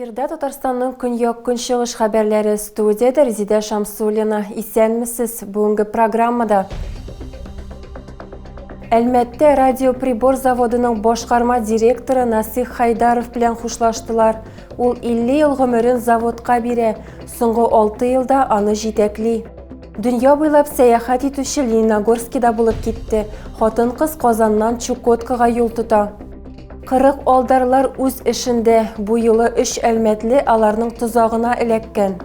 Эфирда Татарстанның көньяк-көнчыгыш хәбәрләре студиядә Резидә Шамсуллина. Исәнмесез! Бүгенге программада Әлмәттә радиоприбор заводының башкарма директоры Насих Хайдаров белән хушлаштылар. Ул 50 ел гомерен заводка бирә, соңгы 6 елда аны җитәкли. Дөнья буйлап сәяхәт итүче Лениногорскида булып китте. Хатын-кыз Казаннан Чукоткага юл тота. 40 алдарлар үз эшендә, бу юлы өч әлмәтле аларның тозагына эләккән.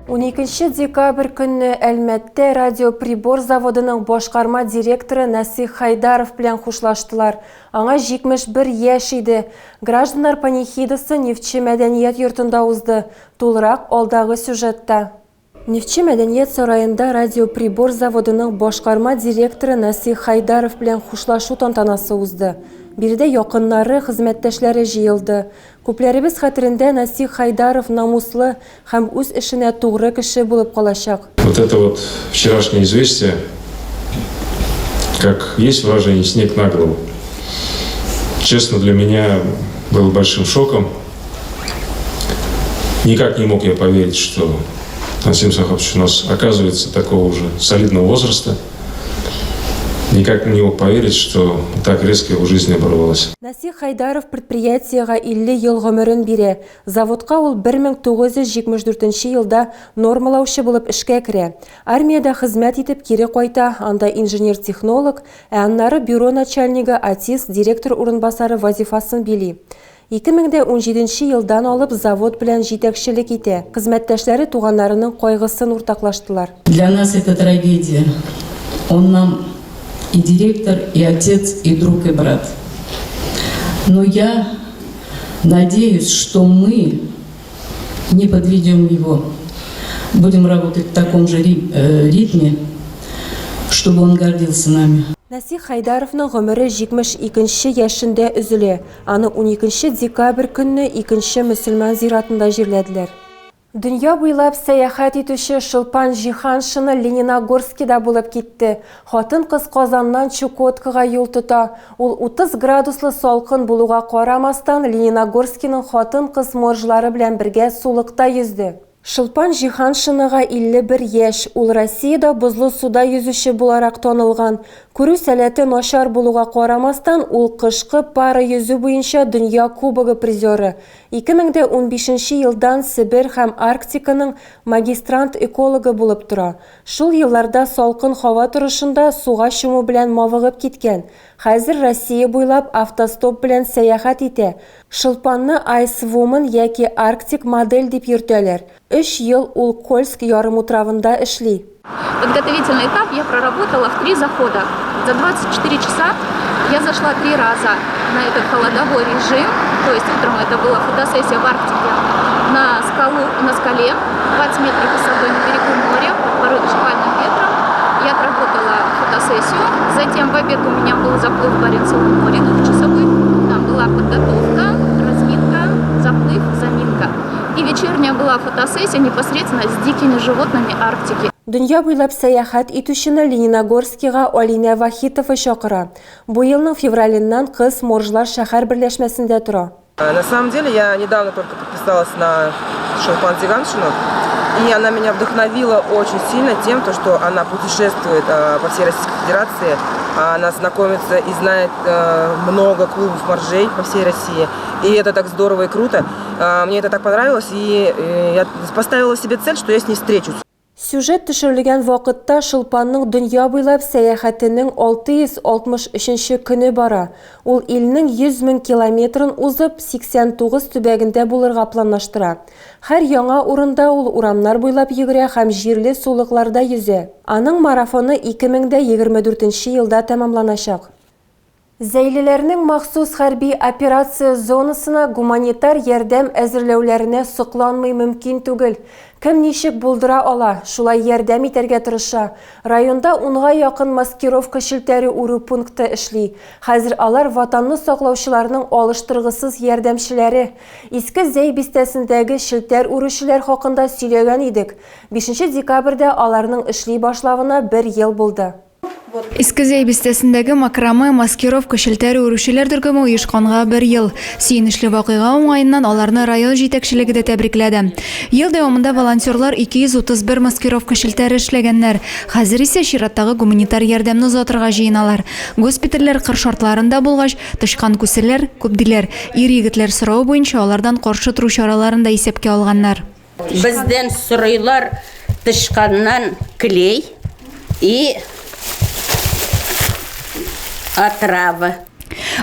12 декабрь көнне Әлмәттә радиоприбор заводының башкарма директоры Насих Хайдаров белән хушлаштылар. Аңа 71 яшь иде. Гражданнар панихидасы Нефтьче мәдәният йортында узды. Тулырак алдагы сюжетта. Нефтьче мәдәният сараенда Радиоприбор заводының башкарма директоры Насих Хайдаров белән хушлашу тантанасы узды. Биредә якыннары, хезмәттәшләре җыелды. Күпләребез хәтерендә Насих Хайдаров намуслы һәм үз эшенә тугры кеше булып калачак. Вот это вот вчерашнее известие, как есть выражение снег на голову. Честно, для меня было большим шоком. Никак не мог я поверить, что Насим Сахабович у нас оказывается такого уже солидного возраста. Никак не мог поверить, что так резко его жизнь оборвалась. Насих Хайдаров предприятиегә 50 ел гомерен бирә. Заводка ул 1974 елда нормалаучы булып эшкә керә. Армиядә хезмәт итеп кире кайта, анда инженер-технолог, ә аннары бюро начальнигы, АТИС, директор урынбасары вазифасын били. 2017 елдан алып завод белән җитәкчелек итә. Хезмәттәшләре туганнарының кайгысын уртаклаштылар. Для нас это трагедия. Он нам и директор, и отец, и друг, и брат. Но я надеюсь, что мы не подведем его. Будем работать в таком же э, ритме, чтобы он гордился нами. Нәсих Хәйдаровның гомере 72 нче яшендә өзелә. Аны уникенче декабрь көнне икенче мөселман зиратында җирләделәр. Дөнья буйлап сәяхәт итүче Шолпан Җиһаншина Лениногорскида булып китте. Хатын-кыз Казаннан Чукоткага юл тота. Ул 30 градуслы салкын булуга карамастан, Лениногорскиның хатын-кыз моржлары белән бергә сулыкта йөзде. Шолпан Җиһаншинага 51 яшь, ул Россиядә бозлы суда йөзүче буларак танылган. Күрү сәләте начар булуга карамастан, ул кышкы пара йөзү буенча Дөнья кубогы призеры. 2015 нче елдан Себер һәм Арктиканың магистрант-экологы булып тора. Шул елларда салкын һава торышында суга чуму белән мавыгып киткән. Хәзер Россия буйлап автостоп белән сәяхәт итә. Шолпанны Ice Woman яки Арктик модель дип йөртәләр. Өч ел ул Кольск ярымутравында эшли. Подготовительный этап я проработала в три захода. За 24 часа я зашла три раза на этот холодовой режим. То есть утром это была фотосессия в Арктике на, скалу, на скале 20 метров высотой на берегу моря под шквальным ветром. Я отработала фотосессию. Затем в обед у меня был заплыв в Баренцево море двухчасовой. Там была подготовка, разминка, заплыв, заминка. И вечерняя была фотосессия непосредственно с дикими животными Арктики. Дөнья буйлап сәяхәт итүчене Лениногорскига Алинә Вахитова чакыра. Бу елның февраленнән кыз Моржлар шәһәр берләшмәсендә тора. На самом деле я недавно только подписалась на Шолпан Зиганшину, и она меня вдохновила очень сильно тем, то, что она путешествует по всей Российской Федерации, она знакомится и знает много клубов моржей по всей России, и это так здорово и круто. Мне это так понравилось, и э, я поставила себе цель, что я с ней встречусь. Сюжет төшерелгән вакытта Шолпанның дөнья буйлап сәяхәтенең 663 нче көне бара. Ул илнең 100 мең километрын узып, 89 төбәгендә булырга планлаштыра. Һәр яңа урында ул урамнар буйлап йөгерә һәм җирле сулыкларда йөзә. Аның марафоны 2024 нче елда тәмамланачак. Зәйлеләрнең махсус хәрби операция зонасына гуманитар ярдәм әзерләүләренә сокланмый мөмкин түгел. Кем ничек булдыра ала, шулай ярдәм итәргә тырыша. Районда унга якын маскировка челтәре үрү пункты эшли. Хәзер алар Ватанны саклаучыларның алыштыргысыз ярдәмчеләре. Иске Зәй бистәсендәге челтәр үрүчеләр хакында сөйләгән идек. Бишенче декабрьдә аларның эшли башлавына бер ел булды. Иске Зәй бистәсендәге макраме маскировка челтәре үрүчеләр төркеме оешканга бер ел. Сөенечле вакыйга уңаеннан аларны район җитәкчелеге дә тәбрикләде. Ел дәвамында волонтерлар 231 маскировка челтәре эшләгәннәр. Хәзер исә чираттагы гуманитар ярдәмне озатырга җыеналар. Госпитальләр кыр шартларында булгач, тычкан күселәр күп диләр. Ир-егетләр соравы буенча алардан каршы тору чараларын да исәпкә алганнар. Бездән сорыйлар тычканнан клей и отрава.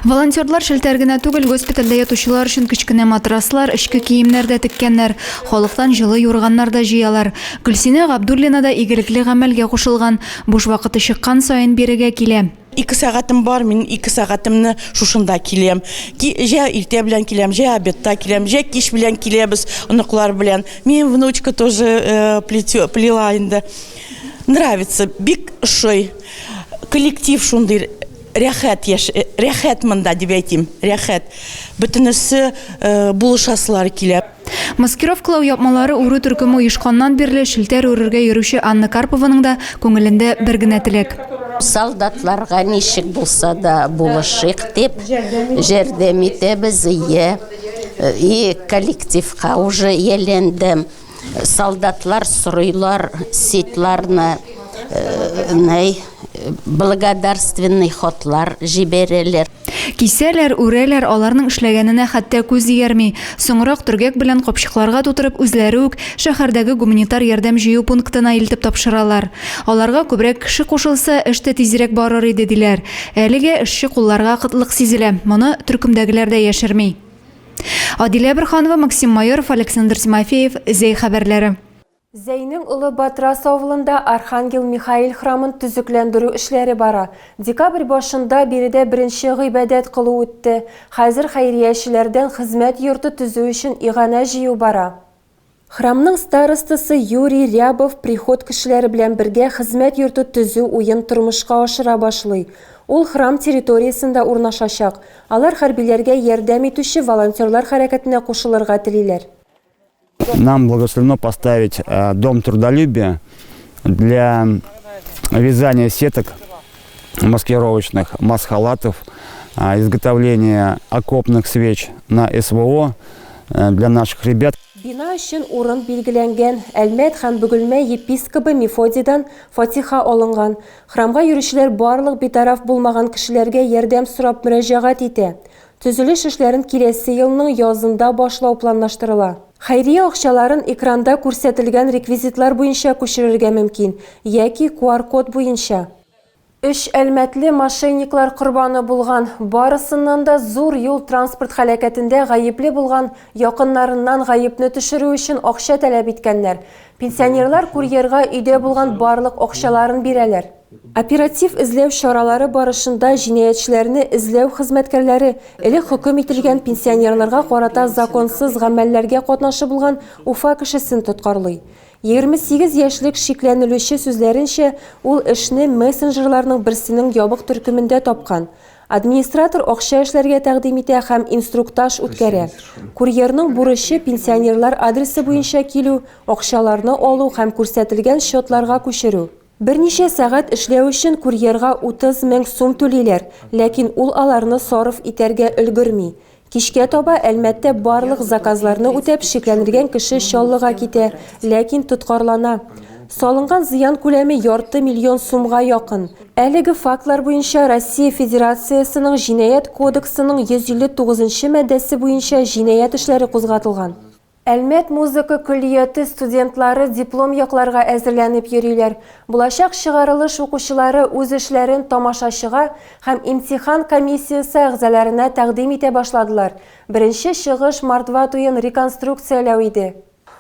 Волонтерлар челтәр генә түгел, госпитальдә ятучылар өчен кечкенә матраслар, эчке киемнәр дә теккәннәр, халыктан җылы юрганнар да җыялар. Гөлсинә Габдуллина да игелекле гамәлгә кушылган, буш вакыты чыккан саен бирегә килә. Ике сәгатем бар, мин ике сәгатемне шушында киләм. Җә иртә белән киләм, җә обедта киләм, җә кич белән киләбез оныклар белән. Минем внучка тоже э, плела инде. Нравится, бик ошый. Коллектив шундый рәхәт яш, э, рәхәт монда дип әйтим, рәхәт. Бөтенесе э, булышасылар килә. Маскировкалау япмалары үрү төркеме оешканнан бирле челтәр үрергә йөрүче Анна Карпованың да күңелендә бер генә теләк. Солдатларга ничек булса да булышыйк дип, җәрдәм итәбез, ие. И коллективка уже ияләндем. Солдатлар сорыйлар сетларны, нәй, благодарственный хатлар җибәрәләр. Кисәләр, үрәләр, аларның эшләгәненә хәтта күз иярми. Соңрак төргәк белән капчыкларга тутырып, үзләре үк шәһәрдәге гуманитар ярдәм җыю пунктына илтеп тапшыралар. Аларга күбрәк кеше кушылса, эш тә тизрәк барыр иде, диләр. Әлегә эшче кулларга кытлык сизелә. Моны төркемдәгеләр дә яшерми. Адилә Борһанова, Максим Майоров, Александр Тимофеев, Зәй хәбәрләре. Зәйнең Олы Батрас авылында Архангел Михаил храмын төзекләндерү эшләре бара. Декабрь башында биредә беренче гыйбадәт кылу үтте. Хәзер хәйриячеләрдән хезмәт йорты төзү өчен иганә җыю бара. Храмның старостасы Юрий Рябов приход кешеләре белән бергә хезмәт йорты төзү уен тормышка ашыра башлый. Ул храм территориясендә урнашачак. Алар хәрбиләргә ярдәм итүче волонтерлар хәрәкәтенә кушылырга телиләр. Нам благословено поставить э, дом трудолюбия для вязания сеток маскировочных, масхалатов, э, изготовления окопных свеч на СВО э, для наших ребят. Бина өчен урын билгеләнгән. Әлмәт һәм Бөгелмә епискобы Мефодийдан фатиха алынган. Храмга йөрүчеләр барлык битараф булмаган кешеләргә ярдәм сорап мөрәҗәгать итә. Төзелеш эшләрен киләсе елның язында башлау планлаштырыла. Хәйрия акчаларын экранда күрсәтелгән реквизитлар буенча күчерергә мөмкин яки QR-код буенча. Өч әлмәтле мошенниклар корбаны булган. Барысыннан да зур юл-транспорт һәлакәтендә гаепле булган якыннарыннан гаепне төшерү өчен акча таләп иткәннәр. Пенсионерлар курьерга өйдә булган барлык акчаларын бирәләр. Оператив эзләү чаралары барышында җинаятьчеләрне эзләү хезмәткәрләре элек хөкем ителгән пенсионерларга карата законсыз гамәлләргә катнашы булган Уфа кешесен тоткарлый. 28 яшьлек шикләнелүче сүзләренчә, ул эшне мессенджерларның берсенең ябык төркемендә тапкан. Администратор акча эшләргә тәкъдим итә һәм инструктаж үткәрә. Курьерның бурычы, пенсионерлар адресы буенча килү, акчаларны алу һәм күрсәтелгән счетларга күчерү. Берничә сәгать эшләү өчен курьерга 30 мең сум түлиләр, ләкин ул аларны сарыф итәргә өлгерми. Кичкә таба Әлмәттә барлык заказларны үтәп, шикләнелгән кеше Чаллыга китә, ләкин тоткарлана. Салынган зыян күләме ярты миллион сумга якын. Әлеге фактлар буенча Россия Федерациясенең Җинаять кодексының 159 нчы маддәсе буенча җинаять эшләре кузгатылган. Әлмәт музыка көллияте студентлары диплом якларга әзерләнеп йөриләр. Булачак чыгарылыш укучылары үз эшләрен тамашачыга һәм имтихан комиссиясе әгъзаларына тәкъдим итә башладылар. Беренче чыгыш мордва туен реконструкцияләү иде.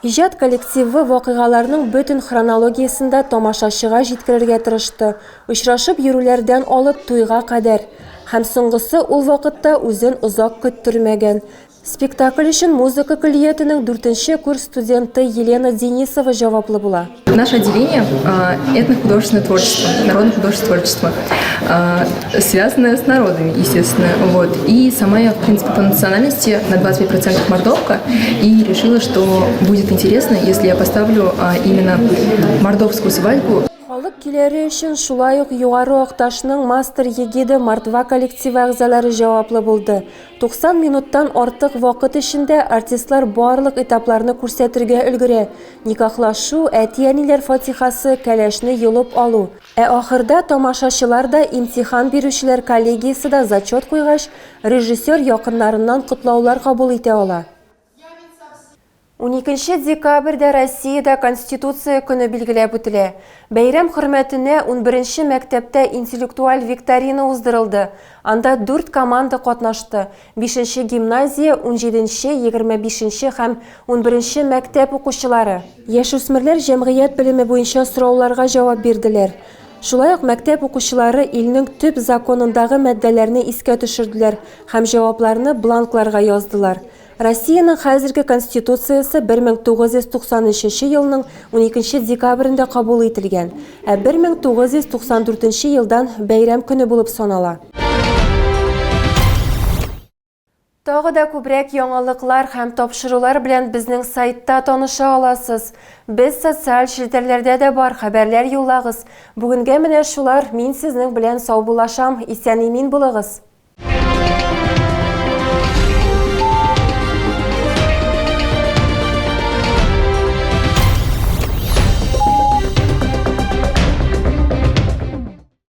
Иҗат коллективы вакыйгаларның бөтен хронологиясен дә тамашачыга җиткерергә тырышты, очрашып йөрүләрдән алып туйга кадәр. Һәм соңгысы ул вакытта үзен озак көттермәгән. Спектакль өчен музыка көллиятенең дүртенче курс студенты Елена Денисова җаваплы була. Наше отделение этнохудожественное творчество, народно-художественное творчество, связанное с народами, естественно. Вот. И сама я, в принципе, по национальности на 25% мордовка, и решила, что будет интересно, если я поставлю именно мордовскую свадьбу. Халык көйләре өчен шулай ук Югары Акташның Мастер Егида мордва коллективы әгъзалары җаваплы булды. 90 минуттан артык вакыт эчендә артистлар барлык этапларны күрсәтергә өлгерә, никахлашу, әти-әниләр фатихасы, кәләшне йолып алу. Ә ахырда тамашачылар да, имтихан бирүчеләр коллегиясе дә зачет куйгач, режиссер якыннарыннан котлаулар кабул итә ала. Уникенче декабрьдә Россиядә Конституция көне билгеләп үтелә. Бәйрәм хөрмәтенә унберенче мәктәптә интеллектуаль викторина уздырылды. Анда дүрт команда катнашты, бишенче гимназия, унҗиденче, 25 нче һәм унберенче мәктәп укучылары. Яшүсмерләр җәмгыять белеме буенча сорауларга җавап бирделәр. Шулай ук мәктәп укучылары илнең төп законындагы маддәләрне искә төшерделәр һәм җавапларны бланкларга яздылар. Россиянең хәзерге Конституциясе 1993 елның 12 декабрендә кабул ителгән, ә 1994 елдан бәйрәм көне булып санала. Тагы да күбрәк яңалыклар һәм тапшырулар белән безнең сайтта таныша аласыз. Без социаль челтәрләрдә дә бар, хәбәрләр юллагыз. Бүгенгә менә шулар, мин сезнең белән саубуллашам, исән-имин булыгыз!